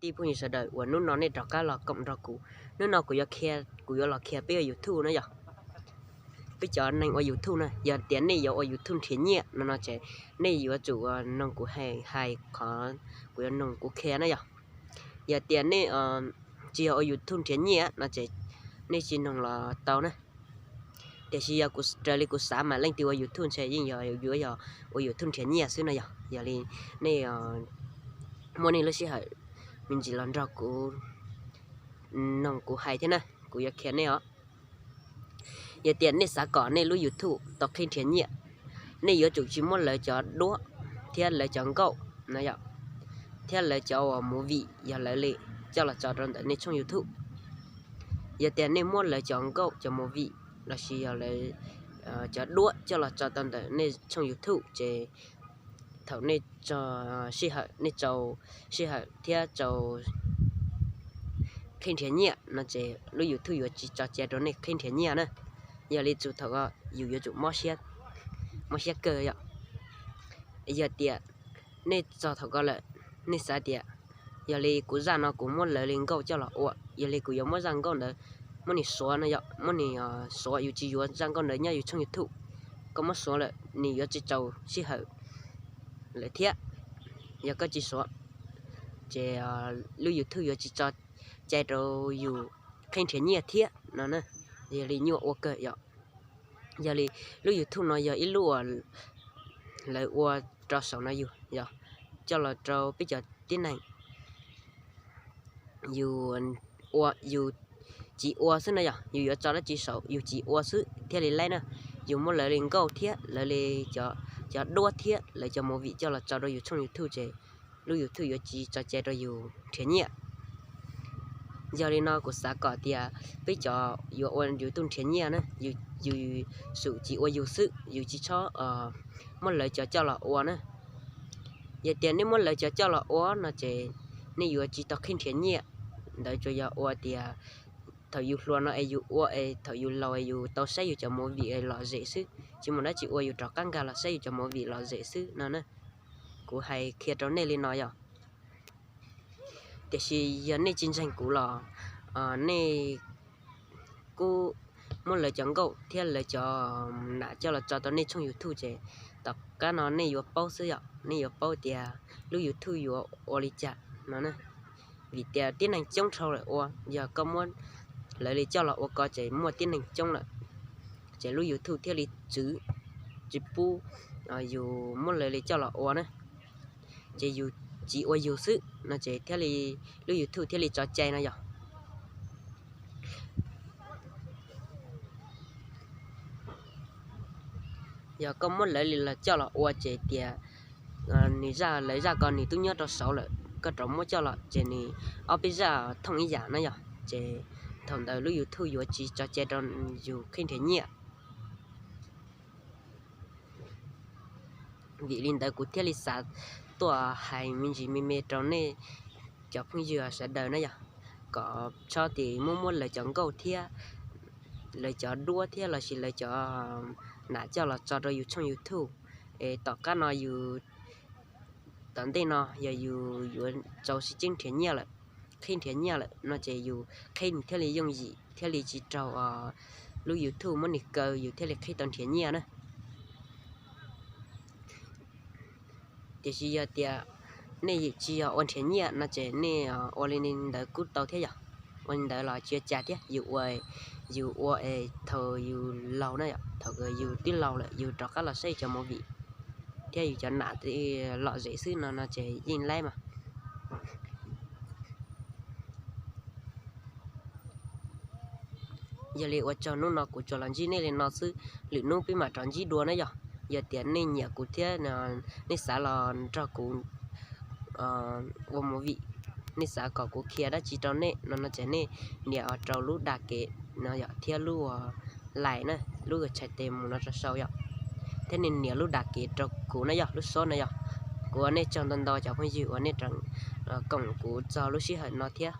tij phooj ywg sawv daws uas hnub no nej rov qab los koom nrog kuv. Hnub no kuv yuav qhia, kuv yuav los qhia peb ua YouTube na yom. Peb cov neeg ua YouTube na, yog tias nej yuav ua YouTube nrhiav nyiaj no no ces nej yuav tsum noog kuv hais, hais qhov kuv yuav noog kuv qhia na yom. Yog tias nej tsis yog ua YouTube nrhiav nyiaj no ces nej tsis noog los tau na. Tiam sis yog kuv raws li kuv xav mas leej twg ua YouTube ntshe yeej yog yuav yog ua YouTube nrhiav nyiaj xwb no yog. Yog li nej muaj nej lub sij hawm me ntsis los nrog kuv noog kuv hais thiab na, kuv yuav qhia nej os. Yog tias nej xav kom nej lub YouTube tau qhib nrhiav nyiaj, nej yuav tsum tsis muab lawv cov duab thiab lawv cov nkauj no yom, thiab lawv cov uas movie yog lawv li coj los tso rau ntawm nej tshooj YouTube. Yog tias nej muab lawv cov nkauj cov movie lossis yog lawv cov duab coj los tso tau ntawm nej tshooj YouTube ces thaum nej tso sij hawm, nej tsau sij hawm thiab tsau qhib nrhiav nyiaj no ces lub YouTube yuav tsis tso cai rau nej qhib nrhiav nyiaj na. Yog li txug thaum ko yus yuav tsum mob siab kawg yom. Yog tias nej txog thaum ko lawm, nej xav tias yog li kuv zaj no kuv muab lawv li nkauj coj los ua, yog li kuv yuav muab zaj nkauj ntawd muab nws suav no yom, muab nws suav, yus tsis yuav zaj nkauj ntawd nyob yus tshooj YouTube. Koj muab suav lawm nws yuav tsis tsau sij hawm lawm thiab. Yog koj tsis suav ces lub YouTube yuav tsis tso cai rau yus qhib nrhiav nyiaj thiab no na. Yog li nyuaj ua kawg yom. Yog li lub YouTube no yog ib lub uas lawv ua rau saum no yus yog coj los rau peb cov tib neeg yus ua, yus tsis ua xwb no yog yus yuav tso dab tsi saum yus tsis ua xwb thiaj li laib na. Yus muab lawv li nkauj thiab lawv li cov duab thiab lawv cov movie coj los tso rau yus tshooj YouTube ces lub YouTube yuav tsis tso cai rau yus nrhiav nyiaj. Yog li no kuv xav kom tias peb cov yuav ua YouTube nrhiav nyiaj na, yus yus xum tsis ua yus xwb, yus tsis txhob muab lawv cov coj los ua na. Yog tias nej muab lawv cov coj los ua no ces nej yuav tsis tau qhib nrhiav nyiaj. Ntawd tsuas yog ua tias thaum yus hluas no es yus ua es thaum yus laus es yus tau saib yus cov movie es lom zem xwb, tsis muaj dab tsi ua yus rov qab nkag los saib yus cov movie lom zem xwb no na. Kuv hais qhia rau nej li no yog. Tiam sis yog nej tsis ntseeg kuv los nej kuj muab lawv cov nkauj thiab lawv cov nam coj los tso tau nej tshooj YouTube ces tom qab no nej yuav paub xwb yom, nej yuav paub tias lub YouTube yuav ua li cas no na. Vim tias tib neeg coob dhau lawm ua, yog koj muab lawv li coj los ua ko ces muaj tib neeg coob lawm, ces lub YouTube thiaj li txwv, tsis pub yus muab lawv li coj los ua na. Ces yus tsis ua yus xwb no ces thiaj li, lub YouTube thiaj li tso cai no yog. Yog koj muab lawv li los coj los ua ces tias nws zaj, lawv zaj ko nws twb nyob rau saud lawm, koj rov muab coj los ces nws ob peb zaj thooj ib yam na yog, ces thaum ntawd lub YouTube yuav tsis tso cai rau yus qhib nrhiav nyiaj. Vim li ntawd kuv thiaj li xav tuaj hais me ntsis me me rau nej cov phooj ywg sawv daws na yog, kom txhob tim muab muab lawv cov nkauj thiab lawv cov duab thiab lossis lawv cov nam coj los tso rau yus tshooj YouTube es tom qab no yus, tom ntej no yog yus yuav tau sib ceeb nrhiav nyiaj lawm, qhib nrhiav nyiaj lawm no ces yus qhib nws thiaj li yooj yim thiaj li tsis raug lub YouTube muab nws kaw yus thiaj li qhib tau nrhiav nyiaj na. Tiam sis yog tias nej tsis yog ua nrhiav nyiaj no ces nej ua li ntawd kuj tau thiab yog. Ua li ntawd los tsis ua cas thiab, yus ua, yus ua es thaum yus laus na yom, thaum yus twb laus lawm yus rov qab los saib cov movie thiab yus cov nam lom zem xwb no no ces yeej laib mas. Yog li ua tsaug hnub no kuv tsuas los ntsib nej li no xwb, lwm hnub peb mam rov ntsib dua na yog. Yog tias nej nyiam kuv thiab nej xav los nrog kuv ua movie, nej xav kom kuv qhia dab tsi rau nej no no ces nej nias rau lub dag kev no yom, thiab lub like na, lub tshais tes mus no rau saud yom, thiab nej nias lub dag kev rau kuv na yog, lub xob na yog. Kuv ua nej tsaug ntau ntau cov phooj ywg uas nej koom kuv txog lub sij hawm no thiab.